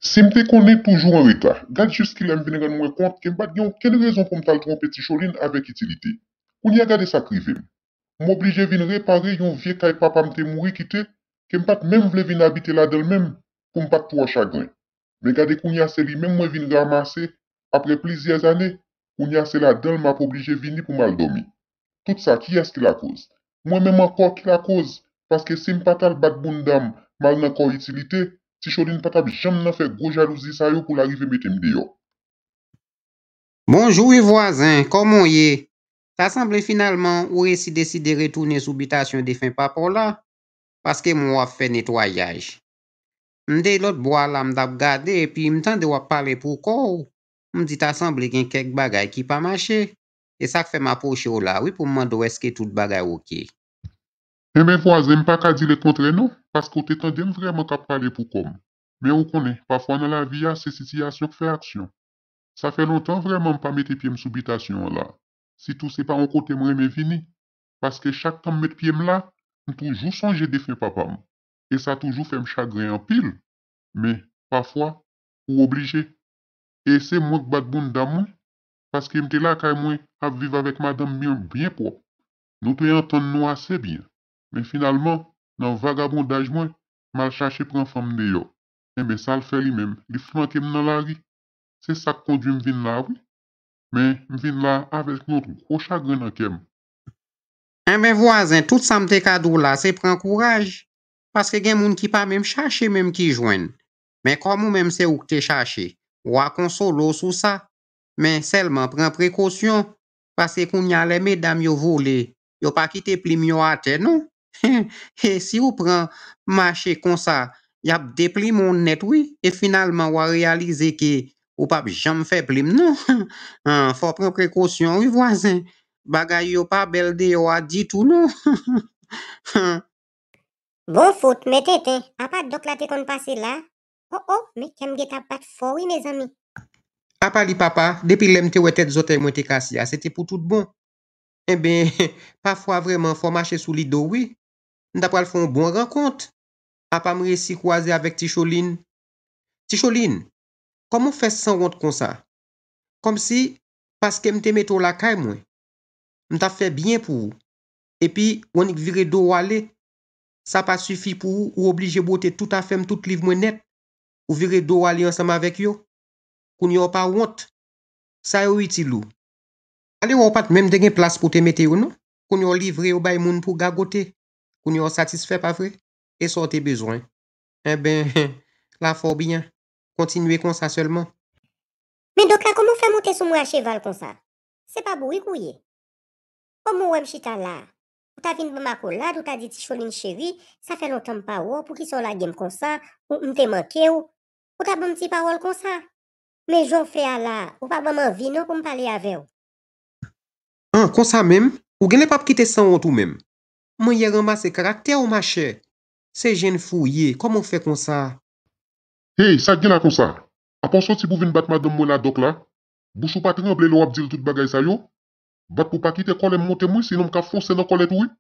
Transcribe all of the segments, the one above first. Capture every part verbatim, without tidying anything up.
Si m te konnen toujou anreta, gad jis kilè m vin rann mwen kont ke m pa t gen okenn rezon pou m t al twonpe Ti Cholin avèk Itilite. Kounye a gade sa k rive m. M oblije vin repare yon vye kay papa m te mouri kite, ke m pa t menm vle vin abite ladan l menm, pou m pa t twò chagren. Men gade kounye a se li menm mwen vin ranmase, apre plizyè zane, kounye a se ladan l m ap oblije vini pou m al dòmi. Tout sa, kiyès ki lakoz? Mwen menm ankò ki lakoz, paske si m pa t al bat bounda m, m al nan kò Itilite, Ti Cholin pa t ap janm nan fè gwo jalouzi sa yo pou l arive mete m deyò. Bonjou wi vwazen, kòman w ye? Ta sanble finalman ou resi deside retounen sou bitasyon defen papa w la, paske m wè w ap fè netwayaj. M te lòt bò a la m t ap gade epi m tande w ap pale pou kò w, m di ta sanble gen kèk bagay ki pa mache, e sa k fè m apwoche w la wi pou m mande w èske tout bagay oke. Enben vwazen, m pa ka di lekontrè non, paske w te tande m vrèman k ap pale pou kò m. Men ou konnen, pafwa nan lavi a, se sitiyasyon k fè aksyon. Sa fè lontan vrèman m pa mete pye m sou bitasyon an la. Sitou se pa yon kote m renmen vini, paske chak tan m met pye m la, m toujou sonje defen papa m. E sa toujou fè m chagren anpil. Men, pafwa, ou oblije. E se mwen k bat bounda m wi, paske m te lakay mwen ap viv avèk madanm mwen byen pwòp. Nou te antann nou ase byen. Men finalman, nan vagabondaj mwen, m al chache pran fanm deyò. Enben sa l fè li menm, li flanke m nan lari. Se sa k kondwi m vin la wi. Men m vin la avèk yon gwo chagren nan kè m. Enben vwazen, tout sa m te ka di w la se pran kouraj, paske gen moun ki pa menm chache menm ki jwenn. Men kòm ou menm se ou k te chache, w a konsole w sou sa. Men sèlman pran prekosyon, paske kounye a lè medam yo vole, yo pa kite plim yo atè non. E si w pran mache konsa, y ap deplimen w nèt wi, e finalman w a reyalize ke ou p ap janm fè plim non. Fò w pran prekosyon wi vwazen, bagay yo pa bèl deyò a ditou non. Bon fout, men tenten, apa dòk la te konn pase la? Oh oh, men kè m gentan ap bat fò wi mezanmi. Apa li papa, depi lè m te wè tèt zòtèy mwen te kase a, se te pou tout bon. Enben, pafwa vrèman fò w mache sou lido w wi. M ta pral fè yon bon rankont. Apa m resi kwaze avèk Ti Cholin. Ti Cholin, kòman w fè sanwont konsa? Kòmsi paske m te mete w lakay mwen, m t ap fè byen pou ou. Epi w annik vire do w ale. Sa pa sifi pou ou, ou oblije bwote tout afè m, tout liv mwen nèt. Ou vire do w ale ansanm avèk yo. Kounye a w pa wont. Sa yo itil ou? Ale wè w pa t menm te gen plas pou w te mete yo non. Kounye a w livre yo bay moun pou gagote. Kounye a w satisfè pa vre? E sa w te bezwen? Enben, la fè w byen. Kontinye konsa sèlman. Men dòk la kòman w fè monte sou mwen a cheval konsa? Se pa bourik ou ye? Kòman w wè m chita la a? Ou ta vin ban m akolad, ou ta di Ti Cholin cheri, sa fè lontan m pa wè w, poukisa w lage m konsa, ou m te manke w? Ou ta ban m ti pawòl konsa? Men jan w fè a la a, ou pa ban m anvi non pou m pale avè w. An, konsa menm? Ou genlè p ap kite sanwont ou menm. Manyè ranmase karaktè w machè. Se jèn fou w ye, kòman w fè konsa? Hey, sa k gen la konsa? Apa w soti pou vin bat madanm mwen la dòk la? Bouch ou pa tranble lè w ap di l tout bagay sa yo? Bat pou pa kite kòlè m monte m wi, sinon m ka fonse nan kòlèt ou wi.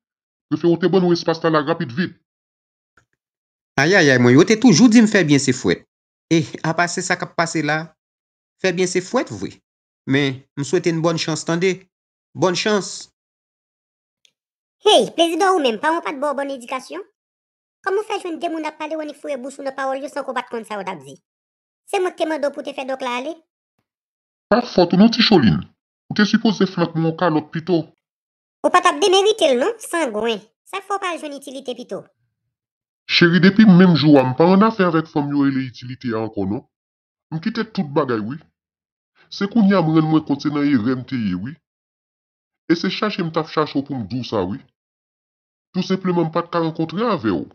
Prefere w te ban nou espas la la rapid vit. Ayayay mwen, yo te toujou di m fè byen se fwèt. E apa se sa k ap pase la? Fè byen se fwèt vre. Men, m swete n bòn chans tande. Bòn chans! Hey, Plezidò ou menm, paran w pa t ba w bòn edikasyon? Kòman w fè jwenn de moun ap pale w annik foure bouch ou nan pawòl yo san ke w pa t konn sa yo t ap di? Se mwen k te mande w pou w te fè dòk la ale? Pa fòt ou non Ti Cholin. Ou te sipoze flank mwen yon kalòt pito. Ou pa t ap demerite l non, sangwen. Sa k fè w pa al jwenn Itilite pito? Cheri, depi menm jou a m pa annafè avèk fanm yo rele Itilite a ankò non. M kite tout bagay wi. Se kounye a m rann mwen kont se nan erè m te ye wi. E se chache m t ap chache w pou m di w sa wi. Tou senpleman m pa t ka rankontre avè w.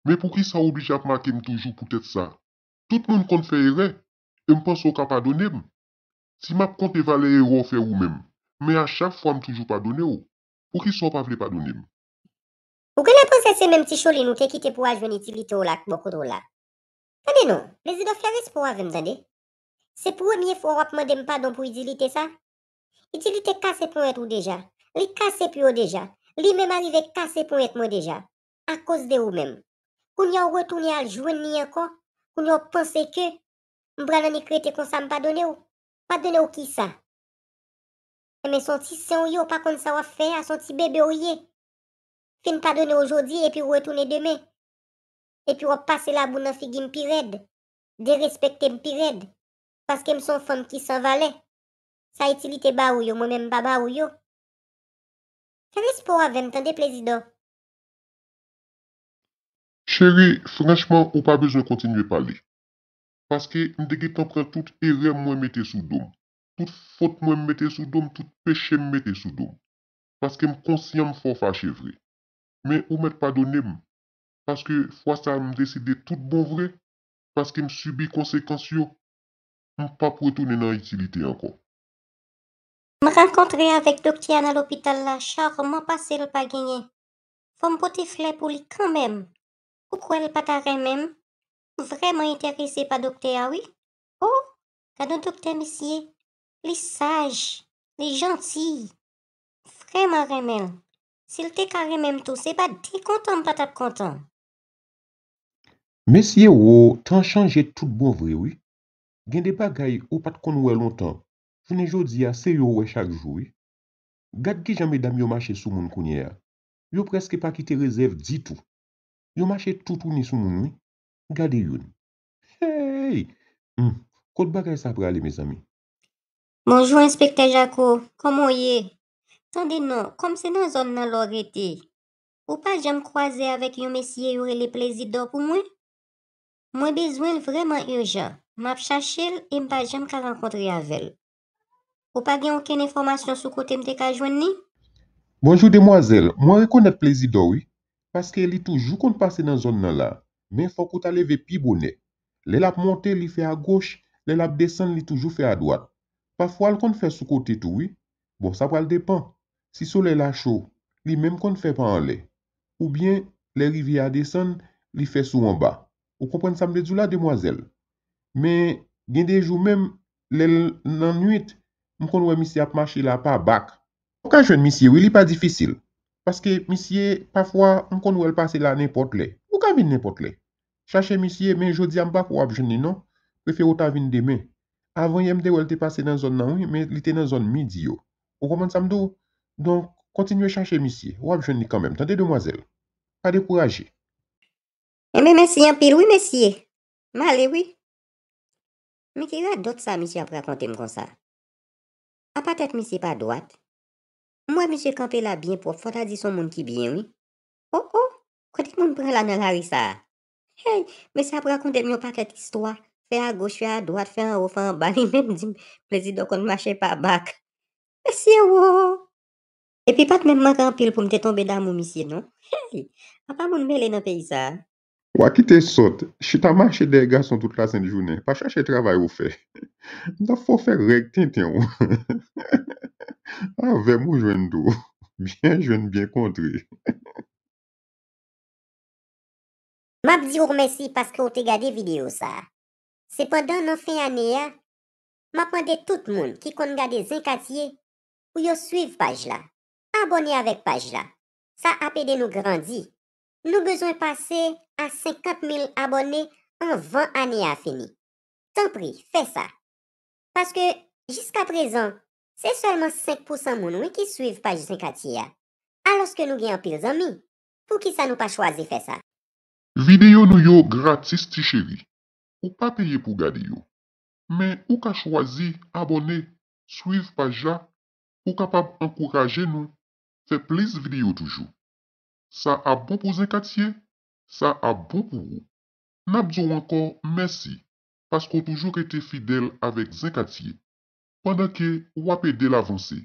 Men poukisa w oblije ap make m toujou poutèt sa? Tout moun konn fè erè, e m panse w ka padone m. Si m ap konte valè erè w fè ou menm, men a chak fwa m toujou padone w. Poukisa w pa vle padone m? Ou genlè panse se menm Ti Cholin ou te kite pou w al jwenn Itilite w la k bò kote w la? Tande non, Plezidò fè respè w avè m tande. Se premye fwa w ap mande m padon pou Itilite sa? Itilite kase ponyèt ou deja. Li kase pye w deja. Li menm arive kase ponyèt mwen deja. Akoz de ou menm. Kounye a w retounen al jwenn li ankò. Kounye a w panse ke M pral annik rete konsa, m padone w? Padone w kisa? Enben, se yon ti sen w ye, w pa konn sa w ap fè a, se yon ti bebe w ye. Fin padone w jodi, epi w retounen demen. Epi w ap pase labou nan figi m pi rèd, derespekte m pi rèd, paske m se yon fanm ki san valè. Sa itilite ba ou yo, mwen menm m pa ba ou yo. Fè respè w avè m, tande, Plezidò. Cheri, franchman, ou pa bezwen kontinye pale. Paske m te gentan pran tout erè m mwen mete sou do m. Tout fot mwen m mete sou do m, tout peche m mete sou do m. Paske m konsyan m fè w fache vre. Men ou mèt padone m. Paske fwa sa a m deside tout bon vre, paske m sibi konsekans yo, m p ap retounen nan itilite ankò. M rankontre avèk doktè a nan lopital la, chak mwa pase l pa genyen. Fò m pote flè pou li kanmenm. Ou kwè l pa ta renmen m? M vrèman enterese pa doktè a wi. O, gad yon doktè mesye. Li saj, li janti. M vrèman renmen l. Si l te ka renmen m tou, se pa de kontan m pa t ap kontan. Mesye wo, tan chanje tout bon vre wi. Gen de bagay ou pa t konn wè lontan, jounen jodi a se yo w wè chak jou wi. Gad kijan medam yo mache sou moun kounye a. Yo prèske pa kite rezèv ditou. Yo mache toutouni sou moun wi. Gade youn. Hey! Humm, kot bagay sa prale mezanmi? Bonjou enspektè Jako, kòman w ye? Tande non, kòm se nan zòn nan la w rete, ou pa janm kwaze avèk yon mesye yo rele Plezidò pou mwen? Mwen bezwen l vrèman ijan, m ap chache l e m pa janm ka rankontre avè l. Ou pa gen okenn enfòmasyon sou kote m te ka jwenn li? Bonjou demwazèl, mwen rekonèt Plezidò wi, paske li toujou konn pase nan zòn nan la, men fòk ou ta leve pi bonè. Lè l ap monte, li fè agoch, lè l ap desann, li toujou fè adwat. Pafwa l konn fè sou kote tou wi. Bon, sa pral depan. Si solèy la cho, li menm konn fè pa anlè. Oubyen, lè rivyè a desann, li fè sou anba. Ou konprann sa m vle di w la, demwazèl? Men, gen de jou menm, lè l nan nwit, m konn wè misye ap mache la pa bak. Ou ka jwenn misye wi, li pa difisil. Paske misye, pafwa, m konn wè l pase la nenpòt lè. Ou ka vin nenpòt lè. Chache misye, men jodi a m pa kwè w ap jwenn li non. Prefere w ta vin demen. Avan yè m te wè l te pase nan zòn nan wi, men li te nan zòn midi yo. Ou konprann sa m di w? Donk, kontinye chache misye, w ap jwenn li kanmenm, tande demwazèl. Pa dekouraje. Enben mèsi anpil wi mesye. M ale wi. Men ki radòt sa misye ap rakonte m konsa? Apa tèt misye pa dwat? M wè misye kanpe la byen pwòp, fò ta di se yon moun ki byen wi. O o, kote moun pran la nan lari sa a? Hey, mesye ap rakonte m yon pakèt istwa, fè agoch, fè adwat, fè anwo, fè anba, li menm di m Plezidò konn mache pa bak. Mesye wo! Epi pa t menm manke anpil pou m te tonbe damou misye non. Hey! Apa moun mele nan peyi sa a? Wa kite sòt, chita mache dèyè gason tout lasent jounen, pa chache travay ou fè. M t ap fè w fè règ tenten w. Avè m ou jwenn tou. Byen jwenn byen kontre. M ap di w mèsi paske w te gade videyo sa a. Sepandan nan fen ane a, m ap mande tout moun ki konn gade Zen Katye pou yo swiv paj la, abòne avèk paj la. Sa ap ede nou grandi. Nou bezwen pase a senkant mil abòne anvan ane a fini. Tanpri, fè sa. Paske, jiskaprezan, se sèlman senk pousan moun wi ki swiv paj Zen Katye a. Alòske nou gen anpil zanmi. Poukisa nou pa chwazi fè sa? Videyo nou yo gratis ti cheri. Ou pa peye pou gade yo. Men ou ka chwazi abòne, swiv paj la pou w kapab ankouraje nou fè plis videyo toujou. Sa ap bon pou Zen Katye, sa ap bon pou ou. N ap di w ankò mèsi paske w toujou rete fidèl avèk Zen Katye, pandan ke w ap ede l avanse,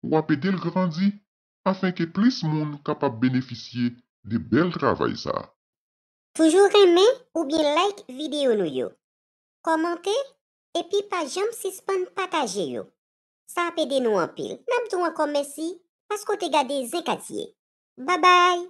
w ap ede l grandi, afenke plis moun kapab benefisye de bèl travay sa a. Toujou renmen oubyen like videyo nou yo, kòmante, epi pa janm sispann pataje yo. Sa ap ede nou anpil. N ap di w ankò mèsi paske w te gade Zen Katye. Babay!